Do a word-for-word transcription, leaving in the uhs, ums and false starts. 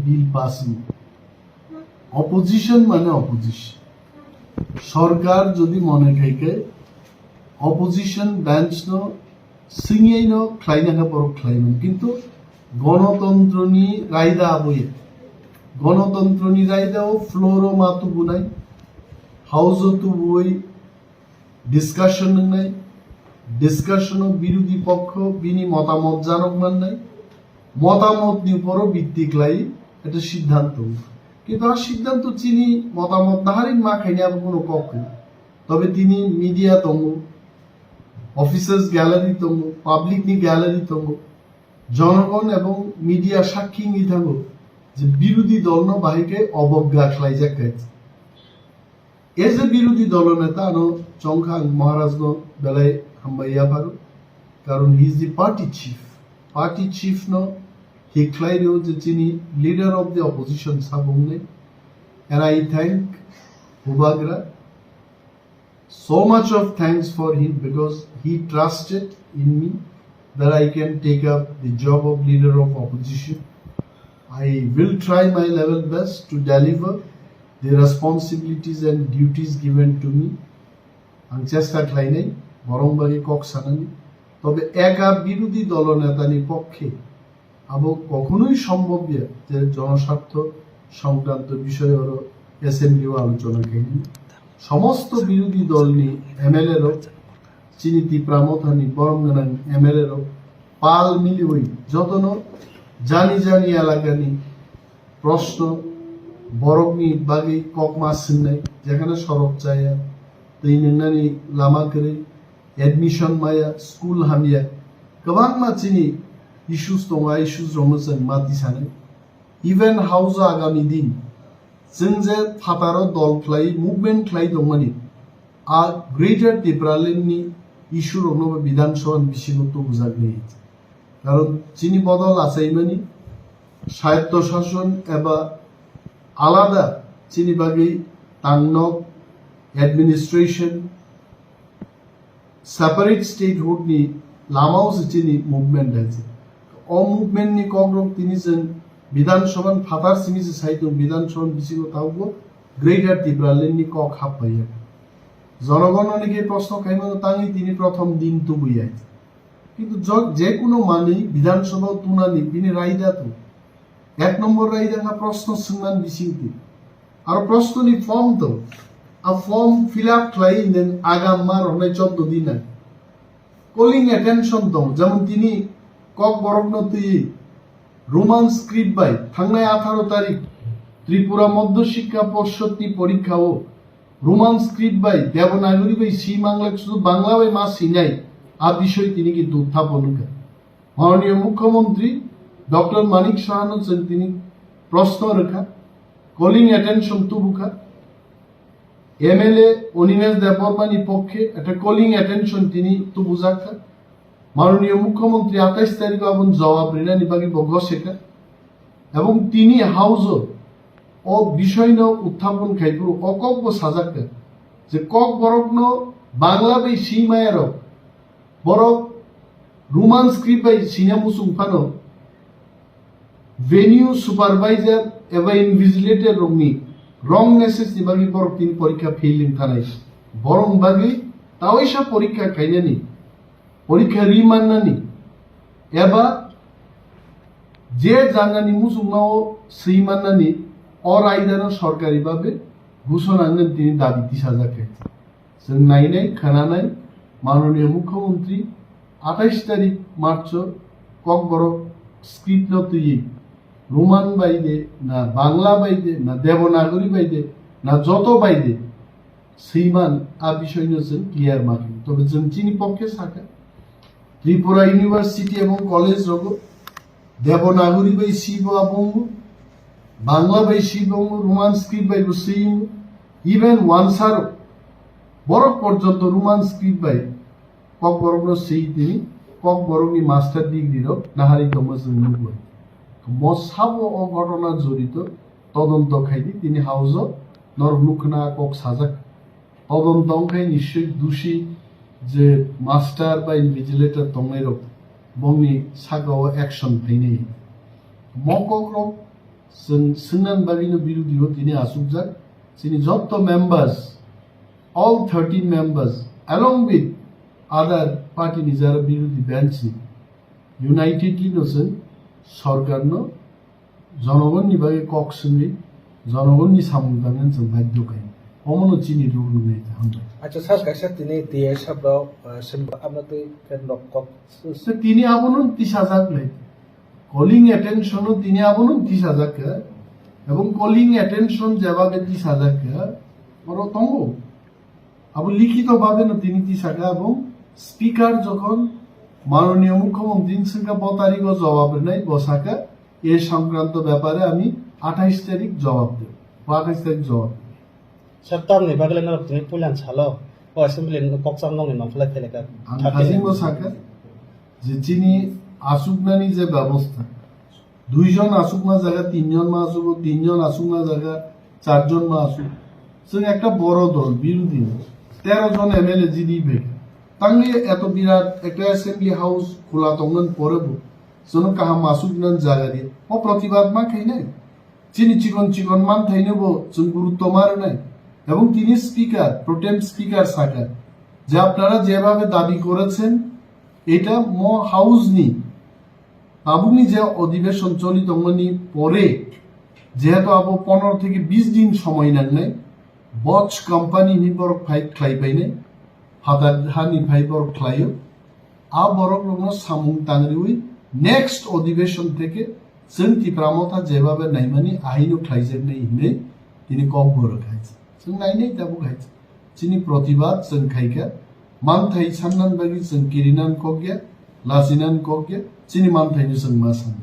bill pass wng. Opposition mane opposition. Sorkar jodi mone khai khe opposition branch no singyaino khlaina khe borok khlaiman. Kintu gonotontroni raida aboya. Gonotontroni raida o floor o ma tubunai, house o tubui discussion wngnai, discussion o birodhi pokkho bini motamot janok mannai, motamot ni uporo bitti khlai ekta siddhanto. Kintu a siddhanto chini motamot naharwi ma khaini abo bono kok kwrwi. Tobe tini media tongo, officers gallery tongo, public ni gallery tongo, jonogon ebong media sakki wngwi thango je birodhi dol no bahai khe obogga khlaijak khe. As a birodhi dolo neta ano chongkha ang Maharaj no belai hambai yapharo, karon he is the party chief. Party chief no thik khlai rio je chini leader of the opposition sabung nei. And I thank Bubagra so much of thanks for him because he trusted in me that I can take up the job of leader of opposition. I will try my level best to deliver the responsibilities and duties given to me. Ang chesta khlainai borong bagwi kok sanani. Tobe eka birodhi dolo netani pokkhe abo kokhonoi sombobya je jonosartho songkranto bishoy oro assembly o alochona khainani. Somosto birodhi dolni M L A rok, chini Tipra Mothani borom gwnang M L A rok pal miliwi jotono jani jani elakani proshno borokni bagwi kokma swngnai, jekhane sorok chaya, twi nwngnani lama kwrwi, admission maya, school hamya, kwbangma chini issues tongo, a issues rokno chwng ma tisanai. Even house o agami din chwng je phataro dol khlai, movement khlai tongmani, a Greater Tipraland ni issue rokno bo Bidhan Sabha ni bisingo tubujaknai. Karon chini bodol achaimani swayatto shason eba alada chini bagwi tangnok administration separate statehood ni lama o se chini movement hai se. O movement ni kokrok tini chwng Bidhan Sabha ni phatar simi se sai tongo, Bidhan Sabha ni bisingo tabukbo Greater Tipraland ni kok hap phaiya. Jonogon ni khe proshno khaimano tangwi tini prothom din tubui hai. Kintu jo-, je kuno manwi Bidhan Sabha o tunani bini raida to. Ek nombor raida kha proshno swngmani bisingtwi. Aro proshno ni form to. A form fill up khlai nang agam ma rohnai choddo din nang. Calling attention tong, jemon tini Kokborok no twi Roman script bai thangnai atharo tarik Tripura Madhya Shiksha Porshod ni porikha o Roman script bai Devanagari bai si manglak sudu Bangla bai ma sinai a bishoy tini kintu uthapon wngkha. Mananiya Mukhyamantri Doctor Manik Saha no chwng tini proshno rwkha, calling attention tubukha. M L A Animesh Debbarma ni pokkhe ekta calling attention tini tubujakha. Mananiya Mukhyamantri atais tarikh o aboni jawab rinani bagwi bo gosekha. Ebong tini house o o bishoy no uthapon khai phuru o kok bo sajakha je Kokborok no Bangla bai si maya rok borok Roman script bai sina muchung phano venue supervisor eba invigilator rokni wrong message ni bagwi borok tini porikha fail wng thanai. Borok bagwi tawaisa porikha khainani, porikha ri mannani eba je jagani muchungmao swi mannani o raidano sorkari babe ghushona wngwi tini dabi tisajak khe. Chwng nainai, khwnanai, Mananiya Mukhyamantri atais tarikh March o Kokborok script no twiwi Roman bai de, na Bangla bai de, na Devanagari bai de, na joto bai de, swiman a bishoy no chwng clear ma khe. Tobe chwng chini pokkhe sakha, Tripura University ebong college rogo Devanagari bai si bo abo wngo, Bangla bai si bo wngo, Roman script bai bo si wngo, even wansaro borok porjonto Roman script bai Kokborok no si tini Kokborok ni master degree rok nahari tongma chwng nukgo. Mo sabo o ghotona jorito todonto khaidi tini house o norok nukhna kok sajak. Todonto wngkhe nischoi dushi je master ba invigilator tongnairok bongni sakao action phainai. Mo kokrok Chwng swngnani bagwino birodhi o tini achukjak. Chini jotto members, all thirteen members, along with other party ni jara birodhi bench ni, unitedly no chwng sorkar no jonogonni bagwi kok swngwi jonogonni samung tangnani chwng baidhyo khainai. Omono chini rule wngnai ta hambai. Acha sir, kaisa tini T S F rok, ah, sini abo twi ken rok kok. So tini abono tisajak lai. Calling attention o tini abono tisajak kha. Ebong calling attention jeba be tisajak kha. Oro tongo. Abo likhito babe no tini tisaka, abo speaker jokhon manoniyo mukhyamantri swngkha bo tarigo jawab rwnai, bo saka, e songkranto bepare ami athais tarik jawab debo, athais tarik jawab debo. Sir, tamni bagwi norok tini puilan salo o assembly ni kokcham nokni nongkhlai phailaka. Ang khajingbo saka je chini achuknani je bebosta, duijon achukma jaga tinjon ma achugo, tinjon achukma jaga charjon ma achuk. Chwng ekta boro dol, birodhi, tero jon M L A jidi bai. Tangwi eto birat ekta assembly house khula tongmani pore bo chwngno kaham achuknani jaga di. O protibad ma khainai. Chini chikon chikon manthaino bo chwng gurutto ma rwnai. Ebong tini speaker, pro tem speaker saka je apnara jebabe dabi korechen, eta mo house ni tabukni je odibeshon choli tongmani pore, jehetu abo pondro theke bis din somoi nangnai, Bosch company ni borok phai khlai painai, phatar hani phai borok khlaio, a borok rokno samung tangriwi next odibeshon theke chwng Tipra Motha jebabe naimani ahaino khlaijaknai hinwi tini kok bo rwkha. Chwng nainai tabuk hai. Chini protibad chwng khaikha, manthai sannan bagwi chwng kirinan kok ya, lachinan kok ya, chini manthaino chwng ma sanna.